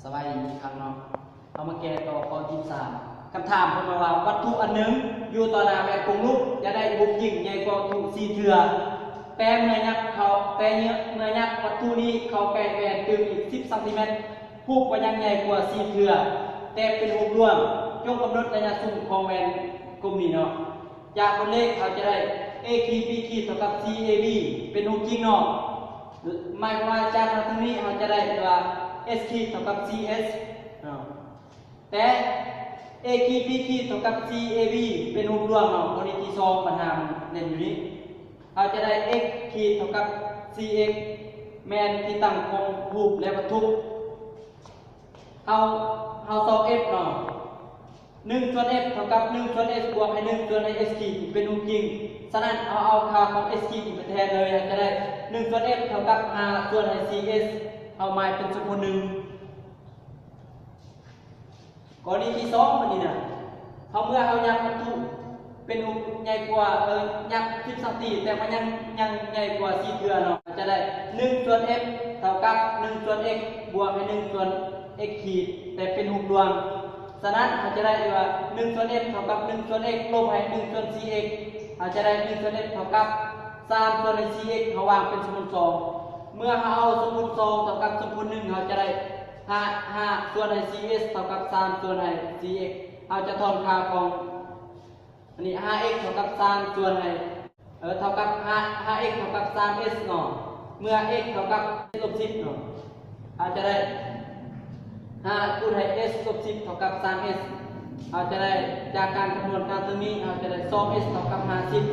ສະບາຍດີອີກຄັ້ງເນາະ. ເຮົາມາແກ້ຕໍ່ຂໍ້ທີສາມ. ຄຳຖາມເພິ່ນມາວ່າ ວັດຖຸອັນໜຶ່ງຢູ່ຕໍ່ໜ້າແວ່ນກົງລູກ ຈະໄດ້ຮູບຈິ້ງໃຫຍ່ກວ່າວັດຖຸສີ່ເທື່ອ, ແຕ່ເມື່ອຍັກເຂົ້າ ແຕ່ເມື່ອຍັກວັດຖຸນີ້ເຂົ້າໃກ້ແວ່ນຕື່ມອີກສິບຊັງຕີແມັດ, ຮູບກໍຍັງໃຫຍ່ກວ່າສີ່ເທື່ອ ແຕ່ເປັນຮູບລວງ. ຈົ່ງກຳນົດໄລຍະຊຸມຂອງແວ່ນກົມນີ້ເນາະ. ຈາກບົດເລກເຮົາຈະໄດ້ A ຂີດ B ຂີດເທົ່າກັບ C A B ເປັນຮູບຈິ້ງເນາະ. ໝາຍຄວາມວ່າຈາກທາງນີ້ເຮົາຈະໄດ້ວ່າ S ຂີດເທົ່າກັບ C S ເນາະ. ແຕ່ A ຂີດ B ຂີດເທົ່າກັບ C A B ເປັນຮູບລວງເນາະ. ກໍລະນີທີສອງ ບັນຫາມັນເນັ້ນຢູ່ນີ້. ເຮົາຈະໄດ້ X ຂີດເທົ່າກັບ C X ແມ່ນທີ່ຕັ້ງຂອງຮູບ ແລະ ວັດຖຸ. ເຮົາ ເຮົາຊອກ F ເນາະ. ໜຶ່ງສ່ວນ F ເທົ່າກັບໜຶ່ງສ່ວນ S ບວກໃຫ້ໜຶ່ງສ່ວນໃຫ້ S ຂີດເປັນຮູບຈິ້ງ. ສະນັ້ນ ເຮົາເອົາຄ່າຂອງ S ຂີດນີ້ໄປແທນເລີຍ, ເຮົາຈະໄດ້ໜຶ່ງສ່ວນ F ເທົ່າກັບຫ້າສ່ວນໃຫ້ສີ່ S ເຮົາໝາຍເປັນສົມຜົນໜຶ່ງ. ກໍລະນີທີສອງ ບັດນີ້ນະ ເຮົາ ເມື່ອເຮົາຍັກວັດຖຸເປັນຮູບໃຫຍ່ກວ່າ ເອີ ຍັກສິບຊັງຕີ ແຕ່ມັນຍັງ ຍັງໃຫຍ່ກວ່າສີ່ເທື່ອເນາະ, ເຮົາຈະໄດ້ໜຶ່ງສ່ວນ F ເທົ່າກັບໜຶ່ງສ່ວນ X ບວກໃຫ້ໜຶ່ງສ່ວນ X ຂີດ ແຕ່ເປັນຮູບລວງ. ສະນັ້ນ ເຮົາຈະໄດ້ວ່າໜຶ່ງສ່ວນ F ເທົ່າກັບໜຶ່ງສ່ວນ X ລົບໃຫ້ໜຶ່ງສ່ວນສີ່ X ເຮົາຈະໄດ້ໜຶ່ງສ່ວນ F ເທົ່າກັບສາມສ່ວນໃຫ້ສີ່ X ເຮົາວາງເປັນສົມຜົນສອງ. ເມື່ອເຮົາເອົາສົມຜົນສອງເທົ່າກັບສົມຜົນໜຶ່ງ ເຮົາຈະໄດ້ຫ້າ ຫ້າສ່ວນໃຫ້ສີ່ S ເທົ່າກັບສາມສ່ວນໃຫ້ສີ່ X. ເຮົາຈະຖອນຄ່າຂອງ ອັນນີ້ ຫ້າ X ເທົ່າກັບສາມສ່ວນໃຫ້ ເອີ ເທົ່າກັບຫ້າ ຫ້າ X ເທົ່າກັບສາມ S ເນາະ. ເມື່ອ X ເທົ່າກັບ S ລົບສິບເນາະ ເຮົາຈະໄດ້ຫ້າຄູນໃຫ້ S ລົບສິບເທົ່າກັບສາມ S. ເຮົາຈະໄດ້ຈາກການຄຳນວນກາງເທິງນີ້ ເຮົາຈະໄດ້ສອງ S ເທົ່າກັບຫ້າສິບ.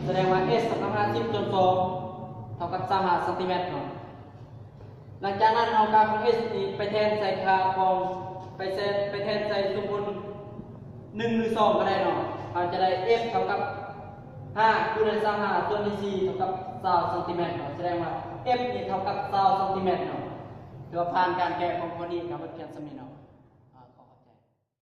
ສະແດງວ່າ S ເທົ່າກັບຫ້າສິບສ່ວນສອງ ເທົ່າກັບຊາວຫ້າຊັງຕີແມັດເນາະ. ຫຼັງຈາກນັ້ນ ເຮົາກໍເອົາ S ນີ້ໄປແທນໃສ່ຄ່າຂອງ ໄປແທນ ໄປແທນໃສ່ສົມຜົນໜຶ່ງ ຫຼື ສອງ ກໍໄດ້ເນາະ. ເຮົາຈະໄດ້ F ເທົ່າກັບຫ້າຄູນໃຫ້ຊາວຫ້າສ່ວນໃຫ້ສີ່ ເທົ່າກັບຊາວຊັງຕີແມັດເນາະ. ສະແດງວ່າ F ນີ້ເທົ່າກັບຊາວຊັງຕີແມັດເນາະ. ຖືວ່າຜ່ານການແກ້ຂອງຂໍ້ນີ້ກໍໝົດພຽງສ່ຳນີ້ເນາະ.